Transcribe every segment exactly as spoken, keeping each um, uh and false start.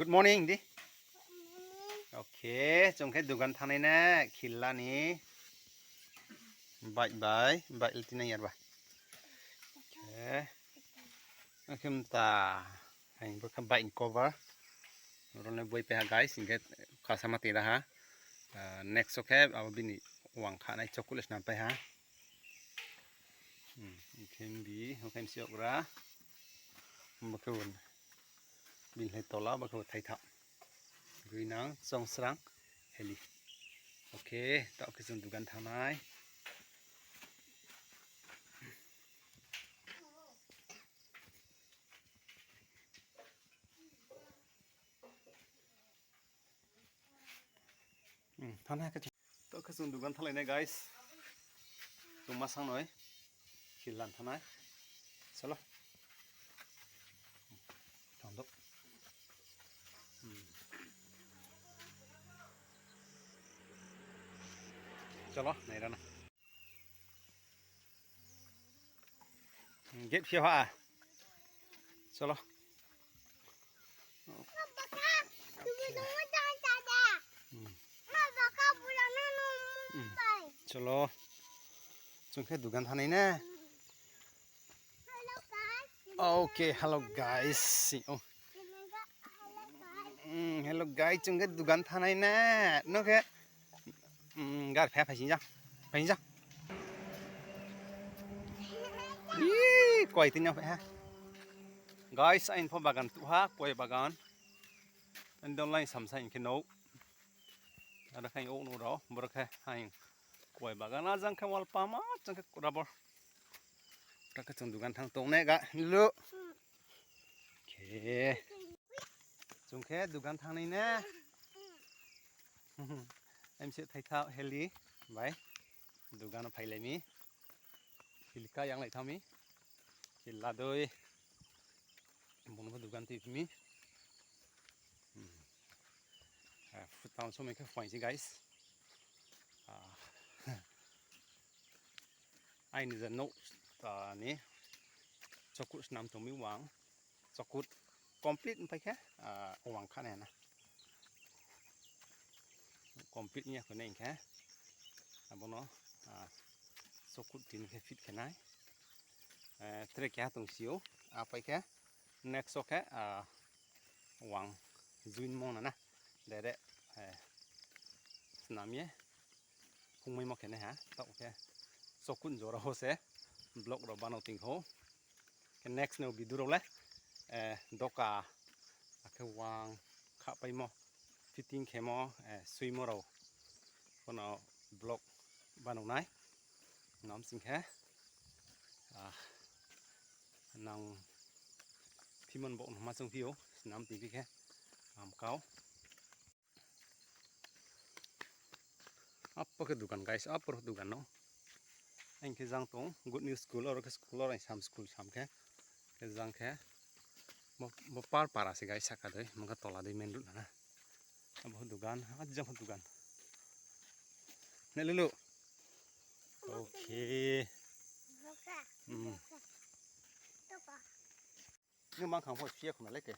Good morning di. Okay, chung khe dugan thanngnai na khilla ni. Bike bai, bike le tinai yar ba. Okay. Akhe mta, ang bo kha bike ni cover. Oro le boi pai ha guys, hing khe kasa ma tira ha. Ah, next o khe abo bini wang khanai chocolate snam pai ha. Hmm, hing khe bi, hing khe msi okra. Bo khe bo. Bini le tola, bo khe bo thaitha. Grinang, chongsrang, heli. Okay, taoh khe chung dugan thanngnai. Hmm, thanngnai khe chung. Taoh khe chung dugan thannglai nai, guys. Chung ma sang noi. Khilla ni thanngnai. Chalo. Thang do. Hmm. Chalo, nai ra na. Gate phi ha. Chalo. Hmm. Hmm. Chalo. Chung khe dugan thanngnai na. Okay, hello guys. Oh. Hmm, hello guys, chung khe dugan thanngnai na. No khe, hmm, gar pha, phaising ja. Phaising ja. Ih, koi tini pha ha. Guys, aini pho bagan tuh ha, koi bagan. Ani dol line samsa hing khe no. Aro khe ang ou no rao, boro khe ang koi bagan, ajang khe walpama, jang khe rubber. Ta khe chung dugan thang tong nai ga, lu. Khe. Chung khe dugan thanngnai na. Msi thaitha heli bai. Dugan no phailai mi. Heli ka yang lai tha mi. Heli la doi. Bung no dugan tui phi mi. Hmm. Ah, futa so mai khe phaing si, guys. Ah. Aini je no, ah, ni. Chokut snam tong mi wang. Chokut complete pai khe, ah, wang kha nai na. Complete ni ya kho nai khe. Abo no, ah, chokut tin khe fit khe nai. Eh, tre keha tong si ou, apai khe next o khe, ah, wang join mo na na. Direct, eh, snam ye phungmai mo khe nai ha, taoh khe chokut jora wo se vlog rao banao ting kho. Khe next no video rao le, eh, doka, akhe wang khapaimo, fitting khemo, eh, suimo rao. Kono vlog banao nai. Nam sing khe, ah, nang phimon bo no ma chung phi ou, snam tui phi khe, am kau. Apo khe dugan, guys, apo dugan no. Ang khe jang tong, Good News School, oro khe school, oro ang sam school sam khe. Khe jang khe, bo, bo par para se, guys, saka dei, mangkha tola dei main road na. Abo dugan, ajang dugan. Ne lulu. Okay. Hmm. Nung mang khang pho sia khna le ke.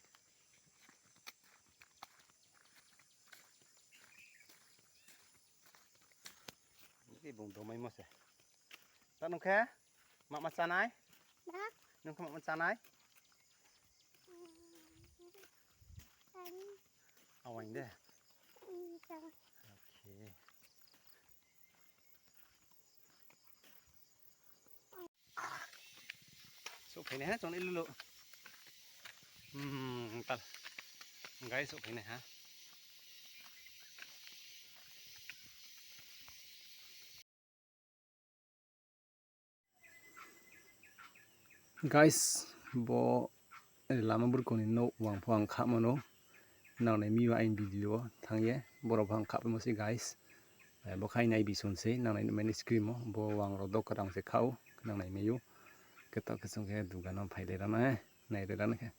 Ni bung domai mo se. Ta nung khe? Ma ma chanai? Nung khe ma ma chanai? Awaing de. Okay. Souhphainai ha, chung ni lulu. Hmm, kal. Guys, souhphainai ha. Guys, bo lama burkong ni nouh wang pho ang khamo no. Nangnai mi wa aini video wo thanng ye. Borao pho ang khapaimo se, guys. Eh, bo khe aini ibi song se, nangnai nuhmai ni screen wo. Bo wang rao doka rang se kha ou, nangnai mai ou. Khe taoh khe chung khe dugan no phailai ra na, nai ra na khe.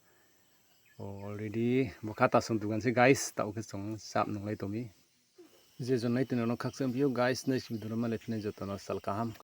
Already bo kha ta song dugan se, guys, taoh khe chung chap nunglai tong mi. Je jon nai tini no khakchang phi ou, guys, next video no malai phinai joto no sal kaham.